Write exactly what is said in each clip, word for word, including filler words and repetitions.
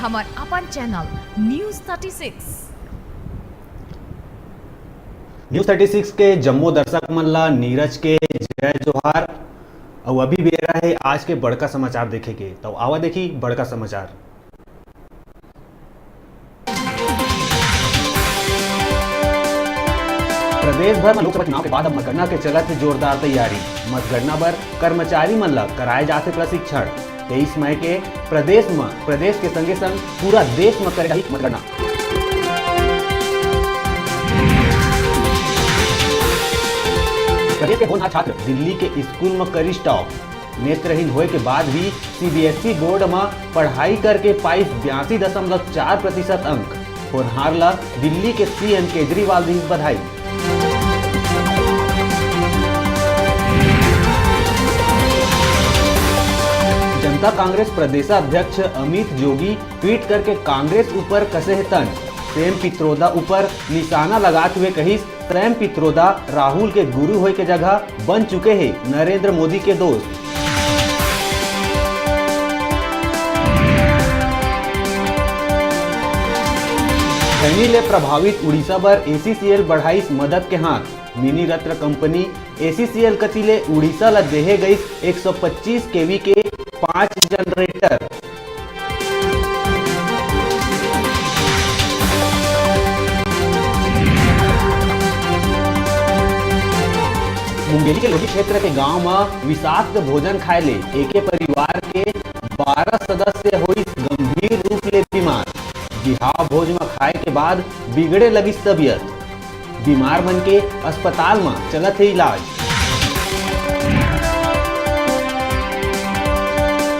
हमर अपन channel news thirty six. News thirty six के जम्मो दर्शक मन ला नीरज के जय जोहार। अउ अभी बेरा हे आज के बड़का समाचार देखे के, तो आवा देखी बड़का समाचार। प्रदेश भर में लोकसभा चुनाव के बाद अब मतगणना के चलत हे जोरदार तैयारी। मतगणना बर कर्मचारी मन ला कराए जाथे प्रशिक्षण। तेईस मई के प्रदेश म, प्रदेश के संगे संग पूरा देश म करे जाही मतगणना। प्रदेश के होनहार छात्र दिल्ली के स्कूल म करिस टॉप। नेत्रहीन होए के बाद भी सीबीएसई बोर्ड म पढ़ाई करके पाइस बयासी दशमलव चार प्रतिशत अंक। होनहार ला दिल्ली के सीएम केजरीवाल दिस बधाई। जनता कांग्रेस प्रदेशाध्यक्ष अमित जोगी ट्वीट करके कांग्रेस ऊपर कसे हे तंज। सैम पित्रोदा ऊपर निशाना लगात हुए कहिस, सैम पित्रोदा राहुल के गुरु होए के जगह बन चुके हे नरेंद्र मोदी के दोस्त। खैनी ले प्रभावित उड़ीसा बर एसीसीएल बढ़ाइस मदद के हाथ। मिनी रत्न कंपनी एसीसीएल कति ले उड़ीसा ल देहे गइस एक सौ पच्चीस केवी के पांच जनरेटर। मुंगेली के लोधी क्षेत्र के गांव म विषाक्त भोजन खाए ले एके परिवार के बारह सदस्य होइस गंभीर रूप ले बीमार। बिहाव भोज म खाए के बाद बिगड़े लगिस तबीयत। बीमार मन के अस्पताल म चलत हे इलाज।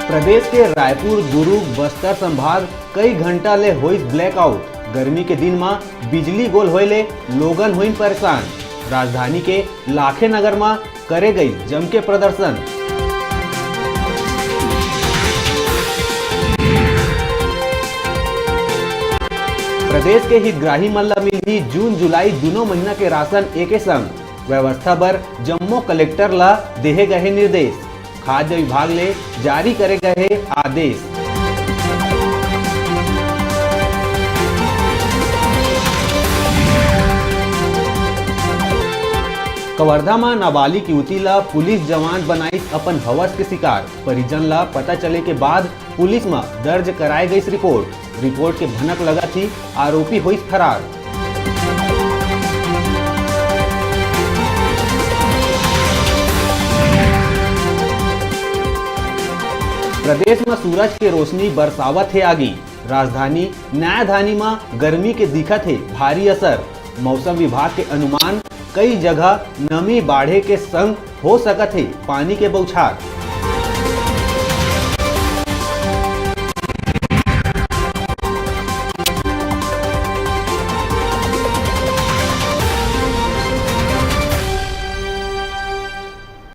प्रदेश के रायपुर, दुरूग, बस्तर संभाग कई घंटा ले होइस blackout। गर्मी के दिन म बिजली गोल होए ले लोगन होइन परेशान। राजधानी के लाखे नगर म करे गई जम के प्रदर्शन। प्रदेश के हितग्राही मन ला मिलही जून जुलाई दूनों महीना के राशन एके संग। व्यवस्था बर जम्मो कलेक्टर ला देहे गए हे निर्देश। खाद्य विभाग ले जारी करे गए हे आदेश। कवर्धा म नाबालिग युवती ला पुलिस जवान बनाइस अपन हवस के शिकार। परिजन ला पता चले के बाद पुलिस म दर्ज कराए गइस रिपोर्ट। रिपोर्ट के भनक लगत ही आरोपी होइस फरार। प्रदेश म सूरज के रोशनी बरसावत हे आगी। राजधानी नयाधानी म गर्मी के दिखत हे भारी असर। मौसम विभाग के अनुमान, कई जगह नमी बाढ़े के संग हो सकत हे पानी के बौछार।